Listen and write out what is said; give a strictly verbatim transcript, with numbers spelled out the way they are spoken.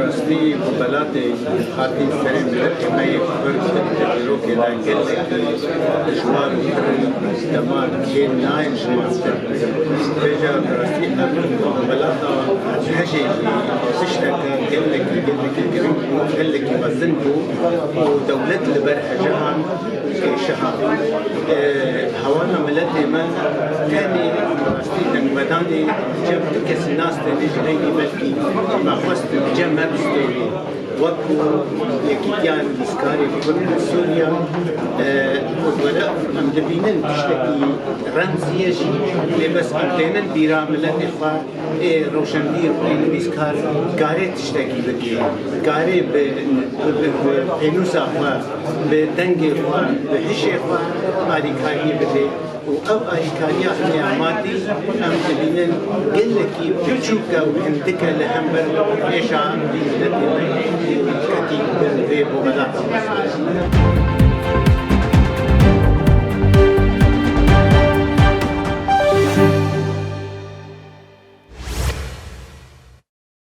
Rastî, bu belatê hatî serê miletê me yê Kurd di dîrokê de gelekî dijwar û pir in, dema kêm nayên ji maftir. Vêca bi rastî ev belata hejê jî tişteke gelekî, gelekî giring bû, gelekî mezin bû û dewlet li ber hejehan kêşiha. E, hewana miletê me tenê rastî dengmedanê cem du kesî nas têne ji heynî belkî me xwest cem me bistênê. Wek ku Yekîtiya Nivîskarê Kurd li Sûriya, e, were em dibînin tiştekî remzî ye jî, lê bes em tênin bîra miletê xwe. Ê rewşenbîr, ê nivîskar karê tiştekî bike, karê bi, bi, bi, bi pênûsa xwe, bi dengê xwe, bi hişê xwe alîkariyê bide û ev alîkariya heye ya madî em dibînin gelekî biçûk e û hindik e li hember êşa miletê me yê ketî vê bo welata.